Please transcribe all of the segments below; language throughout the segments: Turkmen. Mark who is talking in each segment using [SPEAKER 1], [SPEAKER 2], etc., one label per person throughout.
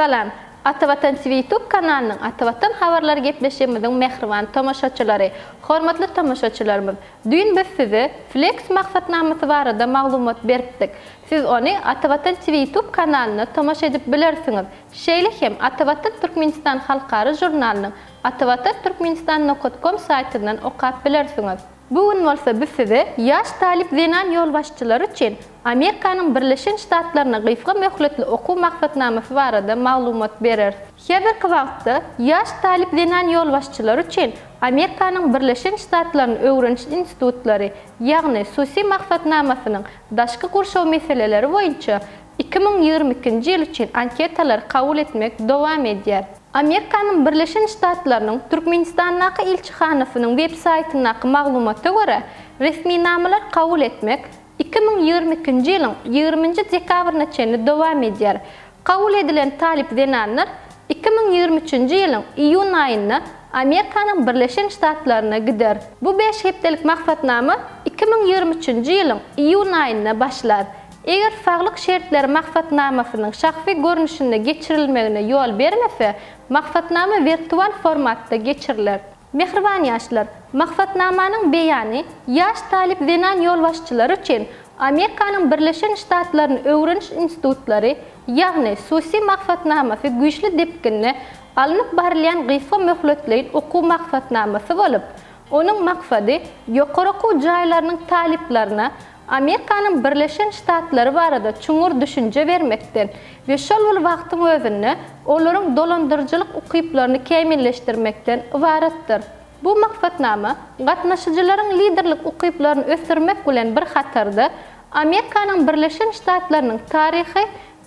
[SPEAKER 1] Salam! Atavatan TV YouTube kanalynyň Atavatan habarlary gepleşigimiziň mähriban tomaşaçylary! Hormatly tomaşaçylarymyz, düýn biz size Flex maksatnamasy barada maglumat beripdik. Siz ony Atavatan TV YouTube kanalynda tomaşa edip bilersiňiz. Şeýle hem Atavatan Türkmenistan halkara žurnalynyň Atavatan Türkmenistan nokat kom saýtyndan okap bilersiňiz. Bu gün bolsa biz size ýaş talyp zenan ýolbaşçylary üçin Amerikanyň Birleşen Ştatlaryna gysga möhletli okuw maksatnamasy barada maglumat bereris. Häzirki wagtda ýaş talyp zenan ýolbaşçylary üçin Amerikanyň Birleşen Ştatlaryny öwreniş institutlary, ýagny SUSI maksatnamasynyň daşky gurşaw meseleleri boýunça 2022-nji ýyl üçin anketalary kabul etmek dowam edýär. Amerikanyň Birleşen Ştatlarynyň Türkmenistandaky ilçihanasynyň web saýtyndaky maglumata görä, resminamalar kabul etmek 2022-nji ýylyň ýigriminji dekabryna çenli dowam edýär. Kabul edilen talyp zenanlar 2023-nji ýylyň iýun aýynda Amerikanyň Birleşen Ştatlaryna gider. Bu bäş hepdelik maksatnama 2023-nji ýylyň iýun aýynda başlar. Eger saglyk şertleri maksatnamasynyň şahsy görnüşinde geçirilmegine ýol bermese, maksatnama wirtual formatda geçiriler. Mähriban ýaşlar, maksatnamanyň beýany ýaş talyp zenan ýolbaşçylary üçin Amerikanyň Birleşen Ştatlaryny öwreniş institutlary, ýagny SUSI maksatnamasy güýçli depginde alnyp barylýan gysga möhletleýin okuw maksatnamasy bolup, onuň maksady ýokary okuw jaýlarynyň talyplaryna Amerikanyň Birleşen Ştatlary barada çuňňur düşünje bermekden we şol bir wagtyň özünde olaryň dolandyryjylyk ukyplaryny kämilleşdirmekden ybaratdyr. Bu maksatnama gatnaşyjylaryň liderlik ukyplaryny ösdürmek bilen bir hatarda, Amerikanyň Birleşen Ştatlarynyň taryhy,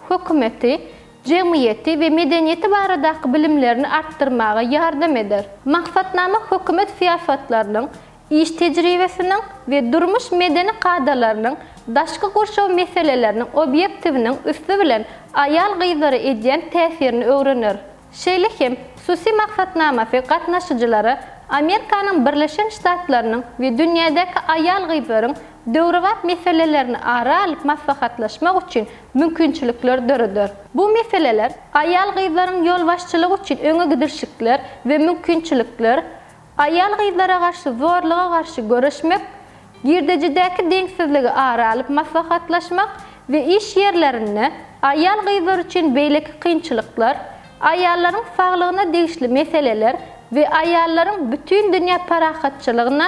[SPEAKER 1] hökümeti, jemgyýeti we medeniýeti baradaky bilimlerini artdyrmaga ýardam eder. Maksatnama hökümet syýasatlarynyň iş tejribesiniň we durmuş-medeni kadalarynyň daşky gurşaw meseleleriniň obýektiwiniň üsti bilen aýal-gyzlara edýän täsirini öwrener. Şeýle hem SUSI maksatnamasy gatnaşyjylara Amerikanyň Birleşen Ştatlarynyň we dünýädäki aýal-gyzlaryň döwrebap meselelerini ara alyp maslahatlaşmak üçin mümkinçilikler döreder. Bu meseleler aýal-gyzlaryň ýolbaşçylygy üçin öňe gidilşikler we mümkinçilikler, Aýal-gyzlara garşy zorluga garşy göreşmek, girdejidäki deňsizligi ara alyp maslahatlaşmak we iş ýerlerinde aýal-gyzlar üçin beýleki kynçylyklar, aýallaryň saglygyna degişli meseleler we aýallaryň bütindünýä parahatçylygyna,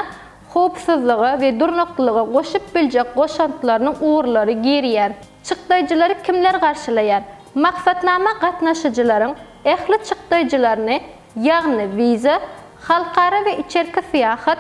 [SPEAKER 1] howpsuzlyga we durnuklylyga goşup biljek goşantlarynyň ugurlary girýär. Çykdaýjylary kimler garşylaýar? Maksatnama gatnaşyjylaryň ähli çykdaýjylaryny ýagny wiza, halkara we içerki syýahat,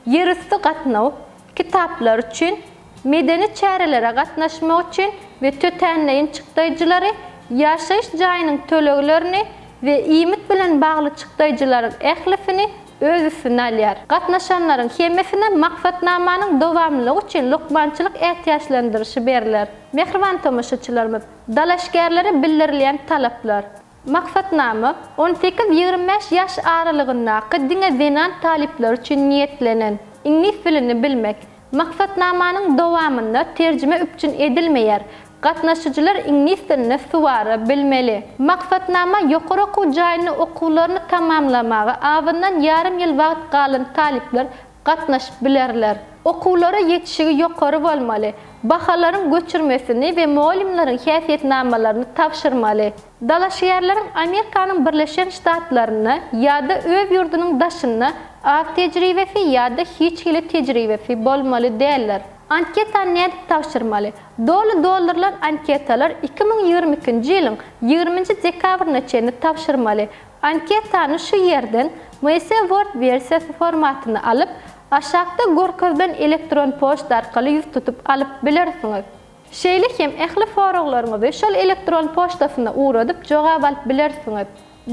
[SPEAKER 1] ýerüsti gatnaw, kitaplar üçin, medeni çärelere gatnaşmak üçin we tötänleýin çykdaýjylary, ýaşaýyş jaýynyň töleglerini we iýmit bilen bagly çykdaýjylaryň ählisini öz üstüne alýar. Gatnaşanlaryň hemmesine maksatnamanyň dowamlylygy üçin lukmançylyk ätiýaçlandyryşy berler. Mähriban tomaşaçylarymyz, dalaşgärlere bildirilýän talaplar. Maksatnama 18-25 ýaş aralygyndaky diňe zenan talyplar üçin niýetlenen. Iňlis dilini bilmek. Maksatnamanyň dowamynda terjime üpjün edilmeýär. Gatnaşyjylar iňlis dilini suwara bilmeli. Maksatnama ýokary okuw jaýynda okuwlaryny tamamlamaga azyndan ýarym ýyl wagt galan talyplar gatnaşyp bilerler. Okuwlara ýetişigi ýokary bolmaly. Bahalaryň göçürmesini we mugallymlaryň häsiýetnamalaryny tabşyrmaly. Dalaşgärleriň Amerikanyň Birleşen Ştatlarynda ýa-da öz ýurdunyň daşynda az tejribesi ýa-da hiç hili tejribesi bolmaly däldir. Anketany nädip tabşyrmaly? Doly doldurylan anketalar 2022-nji ýylyň ýigriminji dekabryna çenli tabşyrmaly. Anketany şu ýerden MS Word wersiýasy formatynda alyp, aşakda görkezilen elektron poçta arkaly ýüz tutup alyp bilersiňiz. Şeýle hem ähli soraglaryňyzy şol elektron poçtasyna ugradyp jogap alyp bilersiňiz.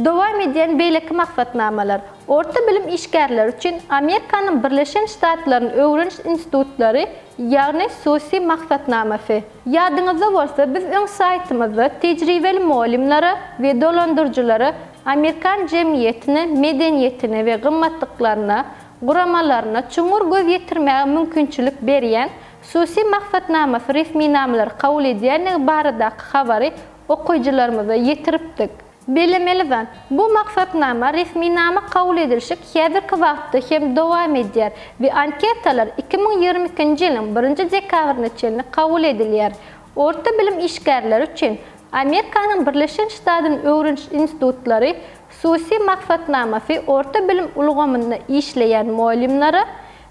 [SPEAKER 1] Dowam edýän beýleki maksatnamalar, Orta bilim işgärleri üçin Amerikanyň Birleşen Ştatlaryny öwreniş institutlary, ýagny SUSI maksatnamasy. Ýadyňyzda bolsa, biz öň saýtymyzda tejribeli mugallymlara we dolandyryjylara amerikan jemgyýetine, medeniýetine we gymmatlyklaryna, guramalaryna çuňňur göz ýetirmäge mümkinçilik berýän SUSI maksatnamasy resminamalary kabul edýändigi baradaky habary okyjylarymyza ýetiripdik. Bellemeli zat, bu maksatnama resminama kabul edilşik häzirki wagtda hem dowam edýär we anketalar 2022-nji ýylyň birinji dekabryna çenli kabul edilýär. Orta bilim işgärleri üçin Amerikanyň Birleşen Ştadyny öwreniş institutlary SUSI maksatnamasy orta bilim ulgamynda işleýän mugallymlara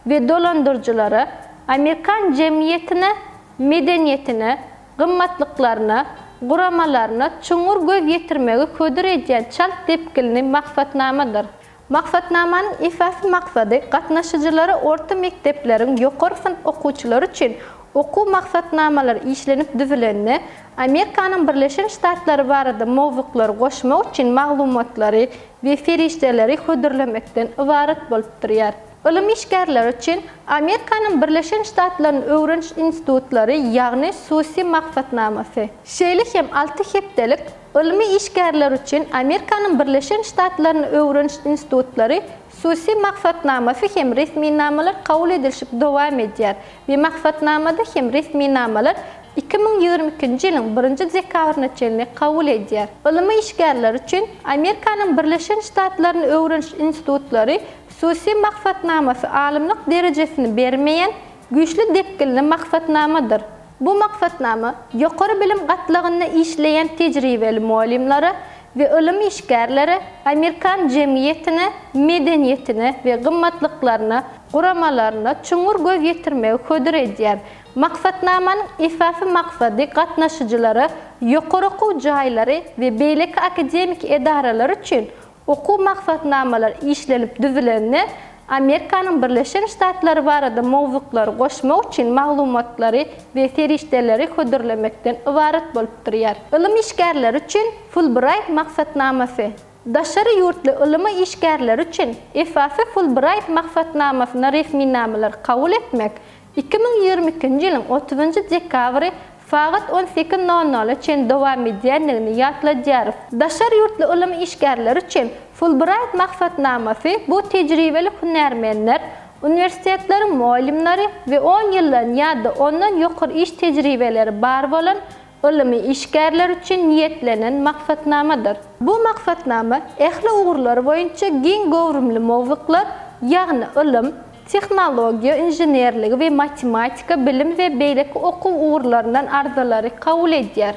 [SPEAKER 1] we dolandyryjylara amerikan jemgyýetine, medeniýetine, gymmatlyklaryna, guramalaryna çuňňur göz ýetirmegi hödür edýän çalt depginli maksatnamadyr. Maksatnamanyň esasy maksady gatnaşyjylara orta mekdepleriň ýokary synp okuwçylary üçin okuw maksatnamalary işlenip düzülende Amerikanyň Birleşen Ştatlary barada mowzuklary goşmak üçin maglumatlary we serişdeleri hödürlemekden ybarat bolup durýar. Ylym işgärleri üçin Amerikanyň Birleşen Ştatlaryny öwreniş institutlary, ýagny SUSI maksatnamasy. Şeýle hem alty hepdelik Ylmy işgärler üçin Amerikanyň Birleşen Ştatlaryny öwreniş institutlary SUSI maksatnamasy hem resminamalar kabul edilişik dowam edýär we maksatnamada hem resminamalar 2022-nji ýylyň birinji dekabryna çenli kabul edýär. Ylmy işgärler üçin Amerikanyň Birleşen Ştatlaryny öwreniş institutlary SUSI maksatnamasy alymlyk derejesini bermeýän güýçli depginli maksatnamadyr. Bu maksatnama ýokary bilim gatlagynda işleýän tejribeli mugallymlara we ylym işgärlere amerikan jemgyýetine, medeniýetine we gymmatlyklaryna, guramalaryna çuňňur göz ýetirmegi hödür edýär. Maksatnamanyň esasy maksady gatnaşyjylara ýokary okuw jaýlary we beýleki akademiki edaralar üçin Okuw maksatnamalary işlenip düzülende, Amerikanyň Birleşen Ştatlary barada mowzuklary goşmak üçin maglumatlary we serişdeleri hödürlemekden ybarat bolup durýar. Ylym işgärleri üçin Fulbraýt maksatnamasy. Daşary ýurtly ylymy işgärleri üçin esasy Fulbraýt maksatnamasyna resminamalary kabul etmek 2022-nji ýylyň otuzynjy dekabry sagat on sekiz nol nola çenli dowam edýändigini ýatladýarys. Daşary ýurtly ylym işgärleri üçin Fulbraýt maksatnamasy bu tejribeli hünärmenler, uniwersitetleriň mugallymlary we on ýyldan ýa-da ondan ýokary iş tejribeleri bar bolan ylymy işgärler üçin niýetlenen maksatnamadyr. Bu maksatnama ähli ugurlar boýunça giň göwrümli mowzuklar, ýagny ylym, tehnologiýa, inženerligi we matematika, bilim we beýleki okuw ugurlaryndan arzalary kabul edýär.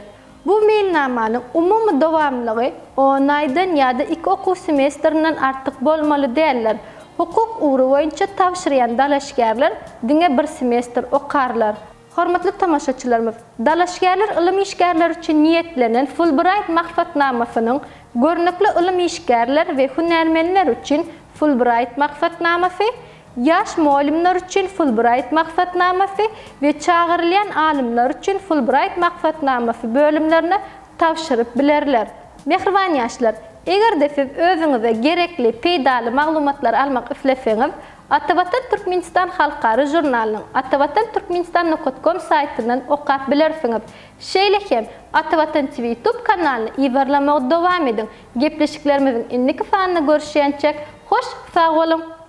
[SPEAKER 1] Bu meýilnamanyň umumy dowamlygy on aýdan ýa-da iki okuw semestrinden artyk bolmaly däldir. Hukuk ugry boýunça tabşyrýan dalaşgärler diňe bir semestr okarlar. Hormatly tomaşaçylarymyz, dalaşgärler ylym işgärleri üçin niýetlenen Fulbraýt maksatnamasynyň Görnükli ylym işgärler we hünärmenler üçin Fulbraýt maksatnamasy, Ýaş mugallymlar üçin Fulbraýt maksatnamasy we Çagyrylýan alymlar üçin Fulbraýt maksatnamasy bölümlerine tabşyryp bilerler. Mähriban ýaşlar, eger-de siz özüňize gerekli, peýdaly maglumatlary almak isleseňiz, Atavatan Türkmenistan halkara žurnalynyň Atavatan Türkmenistan nokat kom saýtyndan okap bilersiňiz. Şeýle hem, Atavatan TV YouTube kanalyny yzarlamagy dowam ediň. Gepleşiklerimiziň indiki sanynda görüşýänçäk, hoş sag boluň!